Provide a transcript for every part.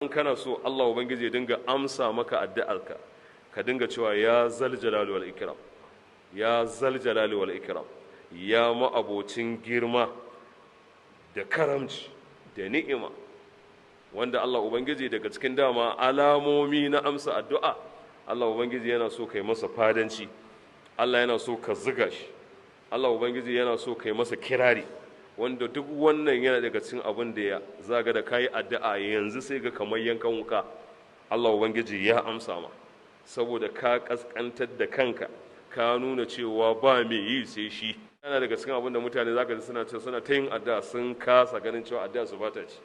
In kana so Allah Ubangiji ya dinga amsa maka addu'arka, ka dinga cewa ya zal jalali wal ikram, ya zal jalali wal ikram, ya ma'abocin girma da karamci da ni'ima. Wanda Allah Ubangiji daga cikin dama alamomi na amsa addu'a, Allah Ubangiji yana so kai masa fadanci, Allah yana so ka ziga shi, Allah Ubangiji yana so kai masa kirari. Wanda duk wannan yana daga cikin abin da ya zaga da kayi addu'a yanzu sai ga kamar yankan wuka, Allah Ubangiji ya amsa ma, saboda ka kaskantar da kanka, ka nuna cewa ba mai yi sai shi. Yana daga cikin abin da mutane zaka ji suna cewa suna ta yin addu'a sun kasa ganin cewa addu'a su bata ci.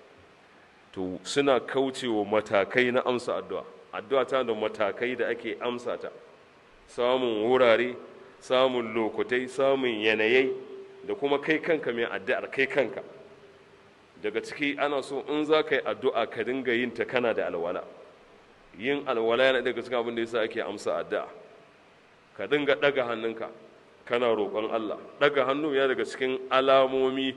To suna kaucewa matakai na amsa addu'a. Addu'a ta da matakai da ake amsa ta, samun wurare, samun lokutai, samun yanayai, da kuma kai kanka mai addu'ar kai kanka. Daga ciki ana so in za ka yi addu'a ka dinga yin ta kana da alwala. Yin alwala yana daga cikin abin da yasa ake amsa addu'a. Ka dinga ɗaga hannunka kana roƙon Allah. Ɗaga hannu yana daga cikin alamomi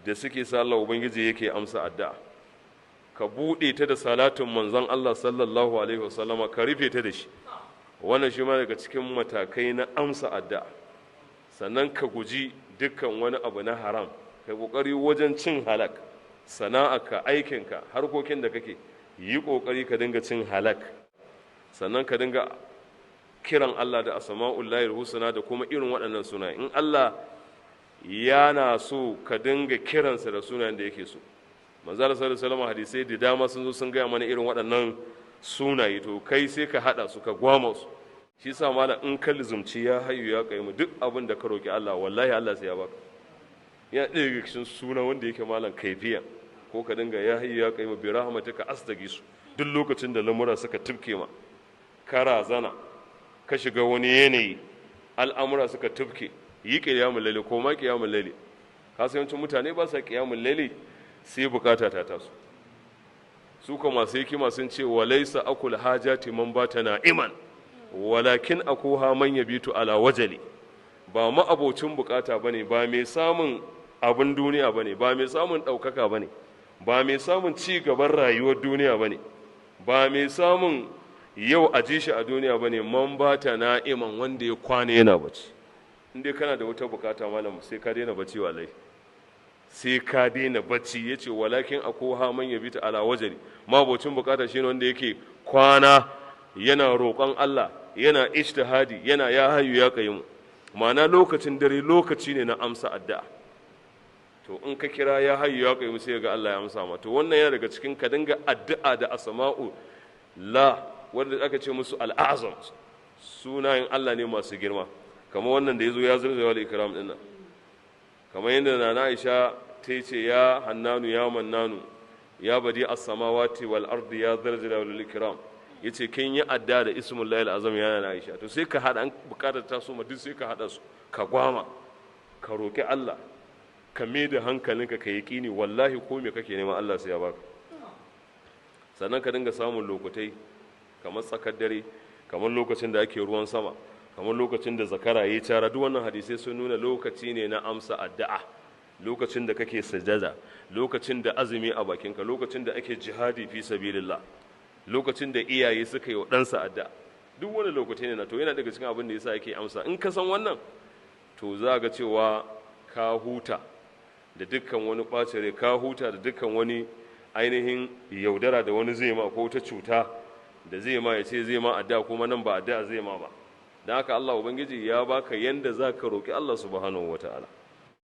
da suke sa Allah Ubangiji yake amsa addu'a. Ka buɗe ta da salatin manzon Allah sallallahu alaihi wasallama, ka rufe ta da shi. Wannan shi ma daga cikin matakai na amsa addu'a. Sannan ka guji dukkan wani abu na haram, kai kokari wajen cin halak, sana'arka, aikinka, harkokin da kake yi, kokari ka dinga cin halak. Sannan ka dinga kiran Allah da asma'ul lahil husna da kuma irin waɗannan sunaye. In Allah yana so ka dinga kiransa da sunayen da yake so. Manzo Allah sallallahu alaihi wasallam hadisai da dama sun zo sun gaya mana irin waɗannan sunaye, to kai sai ka haɗa su ka gwama su. Shi sa malam in ka lizumci ya hayyu ya qaimu, duk abin da ka roki Allah wallahi Allah sai ya baka. Ya ɗaya daga cikin suna wanda yake malam kaifiya, ko ka dinga ya hayyu ya qaimu bi rahmatika astagisu. Duk lokacin da lamura suka tufke ma, ka razana, ka shiga wani yanayi, al'amura suka tufke, yi qiyamul laili ko ma qiyamul laili. Ka san yawancin mutane ba sa qiyamul laili sai bukata ta taso. Su kuma masu hikima sun ce walaysa akul hajati man bata na'iman, walakin akuha man yabitu ala wajali. Ba ma'abocin bukata bane, ba mai samun abin duniya bane, ba mai samun ɗaukaka bane, ba mai samun ci gaban rayuwar duniya bane, ba mai samun yau a ji shi a duniya bane, man bata na'iman, wanda ya kwana yana bacci. In dai kana da wata bukata malam sai ka daina bacci, wallahi sai ka daina bacci. Yace walakin akuha man yabitu ala wajali, ma'abocin bukata shine wanda yake kwana yana roƙon Allah, yana ijtihadi, yana ya hayyu ya qayyum. Ma'ana lokacin dare lokaci ne na amsa addu'a. To in ka kira ya hayyu ya qayyum sai ga Allah ya amsa ma. To wannan yana daga cikin ka dinga addu'a da asma'u la, wanda aka ce musu al'azam, sunayen Allah ne masu girma. Kamar wannan da yazo ya zalzala wal ikram din nan, kamar yadda Nana Aisha ta ce ya Hannanu ya Mannanu ya badi as-samawati wal ardi ya zalzala wal ikram. Yace kin yi adda da ismul lahil azam ya Nana Aisha. To sai ka hada, an bukatar ta so ma duk sai ka hada su, ka gwama, ka roki Allah, ka mai da hankalinka, ka yaqini wallahi ko me kake nema Allah sai ya baka. Sannan ka dinga samun lokutai kamar tsakar dare, kamar lokacin da ake ruwan sama, kamar lokacin da zakara yayi cara. Duk wannan hadisai sun nuna lokaci ne na amsa addu'a. Lokacin da kake sajada, lokacin da azumi a bakinka, lokacin da ake jihadi fi sabilillah, lokacin da iyaye suka yi wa ɗansa addu'a, duk wani lokaci ne na. To yana daga cikin abin da yasa ake amsa. In ka san wannan to za ga cewa ka huta da dukkan wani ɓacin rai, ka huta da dukkan wani ainihin yaudara da wani zai ma, ko ta cuta da zai ma, ya ce zai ma addu'a kuma nan ba addu'a zai ma ba. Don haka Allah Ubangiji ya baka yanda za ka roƙi Allah subhanahu wa ta'ala.